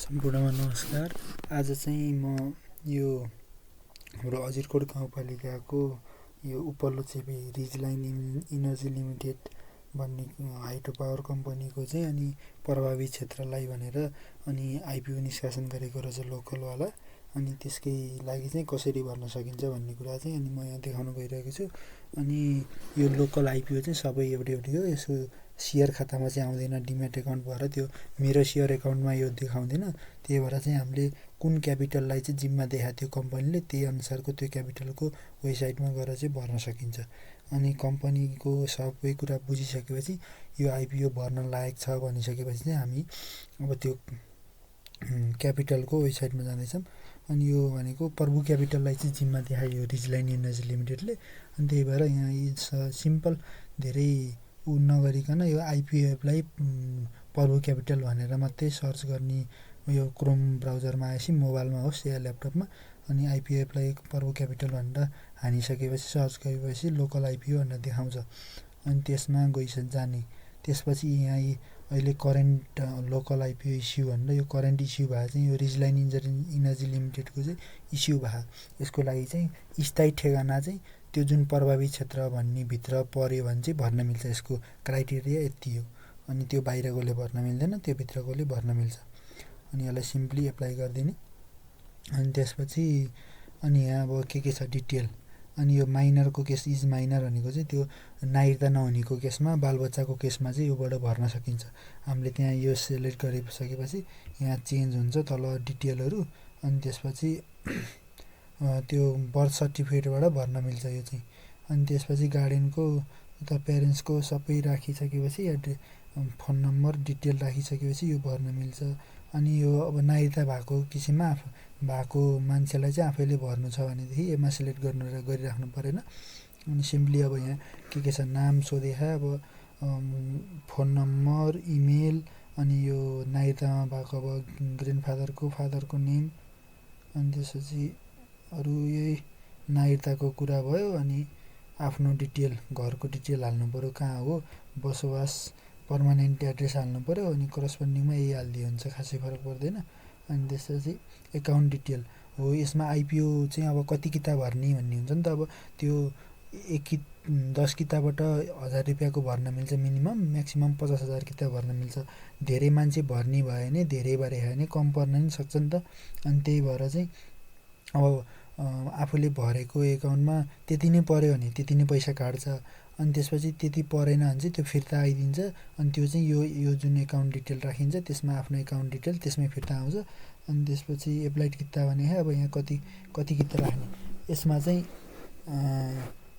सम्पूर्णमा नमस्कार। आज चाहिँ म यो हाम्रो अजिरकोट गाउँपालिकाको यो उपल्लो चेपी रिजलाइन इनर्जी लिमिटेड भन्ने हाइड्रो पावर कम्पनीको चाहिँ अनि प्रभावित क्षेत्रलाई भनेर अनि आइपिओ निष्कासन गरेको रहेछ लोकलवाला। अनि त्यसकै लागि चाहिँ कसरी भर्न सकिन्छ भन्ने कुरा चाहिँ अनि म यहाँ देखाउन गइरहेको छु। अनि यो लोकल आइपिओ चाहिँ सबै एउटै हो। यसो सेयर खातामा चाहिँ आउँदैन, डिमेट एकाउन्ट भएर त्यो मेरो सेयर एकाउन्टमा यो देखाउँदैन। त्यही भएर चाहिँ हामीले कुन क्यापिटललाई चाहिँ जिम्मा देखाएको थियो कम्पनीले त्यही अनुसारको त्यो क्यापिटलको वेबसाइटमा गएर चाहिँ भर्न सकिन्छ। अनि कम्पनीको सबै कुरा बुझिसकेपछि यो आइपिओ भर्न लायक छ भनिसकेपछि चाहिँ हामी अब त्यो क्यापिटलको वेबसाइटमा जाँदैछौँ। अनि यो भनेको प्रभु क्यापिटललाई चाहिँ जिम्मा देखायो रिजलाइन इनर्जी लिमिटेडले। अनि त्यही भएर यहाँ सिम्पल धेरै नगरिकन यो आइपिओलाई प्रभु क्यापिटल भनेर मात्रै सर्च गर्ने यो क्रोम ब्राउजरमा आएपछि मोबाइलमा होस् या ल्यापटपमा अनि आइपिओलाई प्रभु क्यापिटल भनेर हानिसकेपछि सर्च गरेपछि लोकल आइपिओ भनेर देखाउँछ। अनि त्यसमा जाने त्यसपछि यहाँ अहिले करेन्ट लोकल आइपिओ इस्यु भनेर यो करेन्ट इस्यु भए चाहिँ यो रिजलाइन इनर्जी लिमिटेडको चाहिँ इस्यु भए। यसको लागि चाहिँ स्थायी ठेगाना चाहिँ त्यो जुन प्रभावित क्षेत्र भन्ने भित्र पर्यो भने चाहिँ भर्न मिल्छ। यसको क्राइटेरिया यति हो। अनि त्यो बाहिरकोले भर्न मिल्दैन, त्यो भित्रकोले भर्न मिल्छ। अनि यसलाई सिम्पली एप्लाई गरिदिने। अनि त्यसपछि अनि यहाँ अब के छ डिटेल। अनि यो माइनरको केस इज माइनर भनेको चाहिँ त्यो नागरिकता नहुनेको केसमा बालबच्चाको केसमा चाहिँ योबाट भर्न सकिन्छ। हामीले त्यहाँ यो सेलेक्ट गरिसकेपछि यहाँ चेन्ज हुन्छ तल डिटेलहरू। अनि त्यसपछि त्यो बर्थ सर्टिफिकेटबाट भर्न मिल्छ यो चाहिँ। अनि त्यसपछि गार्डियनको अथवा प्यारेन्ट्सको सबै राखिसकेपछि फोन नम्बर डिटेल राखिसकेपछि यो भर्न मिल्छ। अनि यो अब नागरिकता भएको किसिममा भएको मान्छेलाई चाहिँ आफैले भर्नु छ भनेदेखि यसमा सिलेक्ट गरिराख्नु परेन। अनि सिम्पली अब यहाँ के छ नाम सोधेखा, अब फोन नम्बर, इमेल, अनि यो नागरिकतामा भएको अब फादरको नेम, अनि त्यसपछि अरू यही नागरिकताको कुरा भयो। अनि आफ्नो डिटेल घरको डिटेल हाल्नु पऱ्यो, कहाँ हो बसोबास, पर्मानेन्ट एड्रेस हाल्नु पऱ्यो। अनि करस्पोन्डिङमा यही हालिदिए हुन्छ, खासै फरक पर्दैन। अनि त्यसपछि एकाउन्ट डिटेल हो। यसमा आइपिओ चाहिँ अब कति किता भर्ने भन्ने हुन्छ नि त। अब त्यो 10 किताबाट 1000 रुपियाँको भर्न मिल्छ मिनिमम, म्याक्सिमम 50,000 किता भर्न मिल्छ। धेरै मान्छे भर्ने भयो भने धेरै बार हेऱ्यो भने कम पर्न नि सक्छ नि त। अनि त्यही भएर चाहिँ अब आफूले भरेको एकाउन्टमा त्यति नै पर्यो भने त्यति नै पैसा काट्छ। अनि त्यसपछि त्यति परेन भने चाहिँ त्यो फिर्ता आइदिन्छ। अनि त्यो चाहिँ यो जुन एकाउन्ट डिटेल राखिन्छ त्यसमा आफ्नो एकाउन्ट डिटेल त्यसमै फिर्ता आउँछ। अनि त्यसपछि एप्लाइड किता भने अब यहाँ कति किता राख्ने, यसमा चाहिँ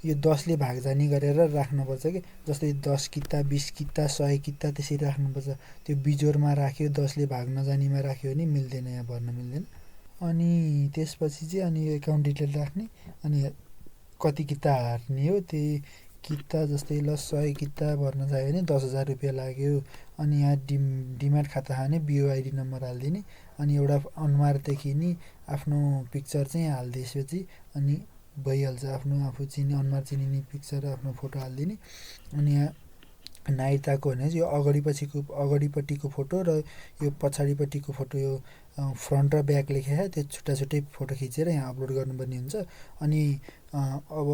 यो 10ले भाग जाने गरेर राख्नुपर्छ कि। जस्तै 10 किता, 20 किता, 100 किता त्यसरी राख्नुपर्छ। त्यो बिजोरमा राख्यो 10ले भाग नजानेमा राख्यो भने मिल्दैन, यहाँ भर्न मिल्दैन। अनि त्यसपछि चाहिँ अनि एकाउन्ट डिटेल राख्ने। अनि कति किता हार्ने हो त्यही किता, जस्तै ल 100 किता भर्न चाहियो भने 10,000 रुपियाँ लाग्यो। अनि यहाँ डिमाट खाता खाने बिओआइडी नम्बर हालिदिने। अनि एउटा अनुहार देखिने आफ्नो पिक्चर चाहिँ हालिदिएपछि अनि भइहाल्छ। आफू अनुहार चिनिने पिक्चर आफ्नो फोटो हालिदिने। अनि यहाँ नागरिकताको भने चाहिँ यो अगाडिपट्टिको फोटो र यो पछाडिपट्टिको फोटो, यो फ्रन्ट र ब्याक लेखेको त्यो छुट्टै फोटो खिचेर यहाँ अपलोड गर्नुपर्ने हुन्छ। अनि अब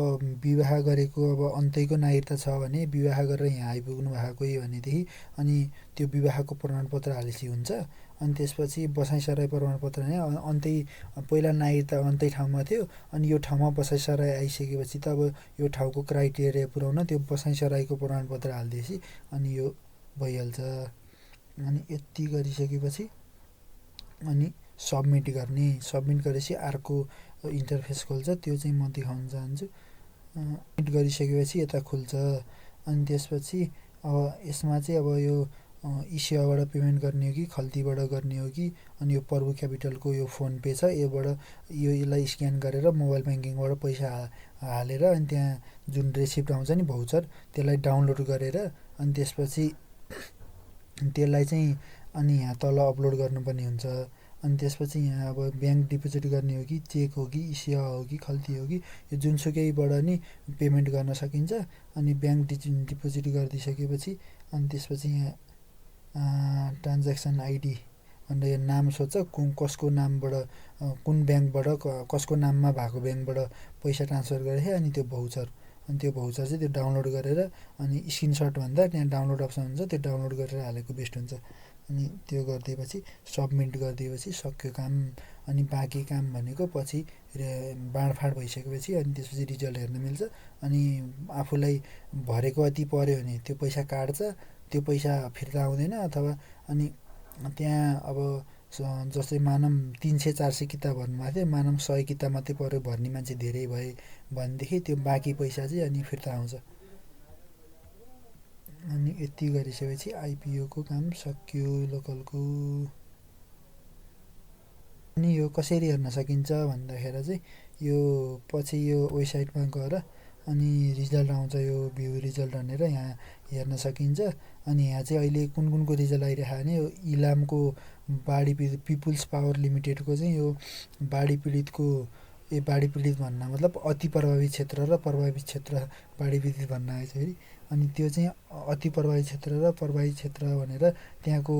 विवाह गरेको अब अन्तैको नागरिकता छ भने विवाह गरेर यहाँ आइपुग्नु भएको भनेदेखि अनि त्यो विवाहको प्रमाणपत्र हालेपछि हुन्छ। अनि त्यसपछि बसाइसराई प्रमाणपत्र नै अन्तै पहिला नागरिकता अन्तै ठाउँमा थियो, अनि यो ठाउँमा बसाइसराई आइसकेपछि त अब यो ठाउँको क्राइटेरिया पुऱ्याउन त्यो बसाइसराईको प्रमाणपत्र हालिदिएपछि अनि यो भइहाल्छ। अनि यति गरिसकेपछि अनि सबमिट गर्ने। सबमिट गरेपछि अर्को इन्टरफेस खोल्छ, त्यो चाहिँ म देखाउन चाहन्छु। सबमिट गरिसकेपछि यता खुल्छ। अनि त्यसपछि अब यसमा चाहिँ अब यो इसेवाबाट पेमेन्ट गर्ने हो कि खल्तीबाट गर्ने हो कि, अनि यो प्रभु क्यापिटलको यो फोन पे छ, यसलाई स्क्यान गरेर मोबाइल ब्याङ्किङबाट पैसा हालेर अनि त्यहाँ जुन रेसिप्ट आउँछ नि भाउचर, त्यसलाई डाउनलोड गरेर अनि त्यसपछि त्यसलाई चाहिँ अनि यहाँ तल अपलोड गर्नुपर्ने हुन्छ। अनि त्यसपछि यहाँ अब ब्याङ्क डिपोजिट गर्ने हो कि चेक हो कि इसेवा हो कि खल्ती हो कि यो जुनसुकैबाट नि पेमेन्ट गर्न सकिन्छ। अनि ब्याङ्क डिपोजिट गरिदिइसकेपछि अनि त्यसपछि यहाँ ट्रान्ज्याक्सन आइडी भनेर यो नाम सोध्छ, कसको नामबाट कुन ब्याङ्कबाट कसको नाममा भएको ब्याङ्कबाट पैसा ट्रान्सफर गरेको अनि त्यो भाउचर चाहिँ त्यो डाउनलोड गरेर अनि स्क्रिनसट भन्दा त्यहाँ डाउनलोड अप्सन हुन्छ, त्यो डाउनलोड गरेर हालेको बेस्ट हुन्छ। अनि त्यो गरिदिएपछि सबमिट गरिदिएपछि सक्यो काम। अनि बाँकी काम भनेको पछि बाँडफाँड भइसकेपछि अनि त्यसपछि रिजल्ट हेर्न मिल्छ। अनि आफूलाई भरेको अति पर्यो भने त्यो पैसा काट्छ, त्यो पैसा फिर्ता आउँदैन। अथवा अनि त्यहाँ अब जस्तै मानौँ 300-400 किताब भन्नुभएको थियो, मानौँ 100 किताब मात्रै पर्यो, भर्ने मान्छे धेरै भए भनेदेखि त्यो बाँकी पैसा चाहिँ अनि फिर्ता आउँछ। अनि यति गरिसकेपछि आइपिओको काम सक्यो लोकलको। अनि यो कसरी हेर्न सकिन्छ भन्दाखेरि चाहिँ यो पछि यो वेबसाइटमा गएर अनि रिजल्ट आउँछ, यो भ्यू रिजल्ट भनेर यहाँ हेर्न सकिन्छ। अनि यहाँ चाहिँ अहिले कुन कुनको रिजल्ट आइरहेको भने यो इलामको बाढी पीडित पिपुल्स पावर लिमिटेडको चाहिँ यो बाढी पीडित भन्न मतलब अति प्रभावित क्षेत्र र प्रभावित क्षेत्र बाढी पीडित भन्न आएछ फेरि। अनि त्यो चाहिँ अति प्रभावित क्षेत्र र प्रभावित क्षेत्र भनेर त्यहाँको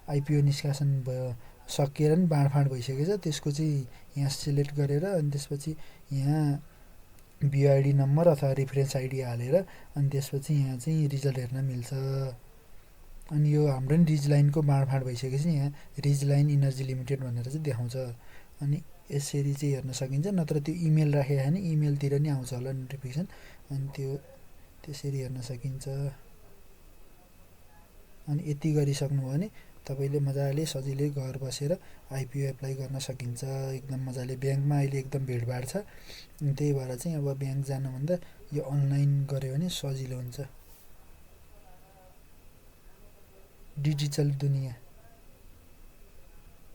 आइपिओ निष्कासन भयो, सकिएर नि बाँडफाँड भइसकेको छ। त्यसको चाहिँ यहाँ सिलेक्ट गरेर अनि त्यसपछि यहाँ बिआइडी नम्बर अथवा रेफरेन्स आइडी हालेर अनि त्यसपछि यहाँ चाहिँ रिजल्ट हेर्न मिल्छ। अनि यो हाम्रो नि रिज लाइनको बाँडफाँड भइसकेपछि यहाँ रिज लाइन इनर्जी लिमिटेड भनेर चाहिँ देखाउँछ। अनि यसरी चाहिँ हेर्न सकिन्छ। नत्र त्यो इमेल राखेको छ भने इमेलतिर नि आउँछ होला नोटिफिकेसन, अनि त्यो त्यसरी हेर्न सकिन्छ। अनि यति गरिसक्नुभयो भने तपाईँले मजाले सजिलै घर बसेर आइपिओ एप्लाई गर्न सकिन्छ एकदम मजाले। ब्याङ्कमा अहिले एकदम भिडभाड छ, त्यही भएर चाहिँ अब ब्याङ्क जानुभन्दा यो अनलाइन गऱ्यो भने सजिलो हुन्छ। डिजिटल दुनियाँ।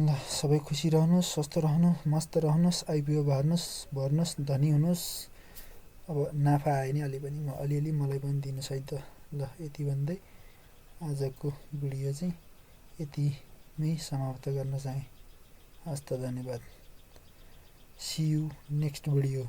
ल सबै खुसी रहनुहोस्, स्वस्थ रहनुहोस्, मस्त रहनुहोस्, आइपिओ भर्नुहोस्, धनी हुनुहोस्। अब नाफा आयो नि अलिअलि मलाई पनि दिनुहोस् है त। ल यति भन्दै आजको भिडियो चाहिँ यतिमै समाप्त गर्न चाहेँ। हस् त, धन्यवाद। See you next video.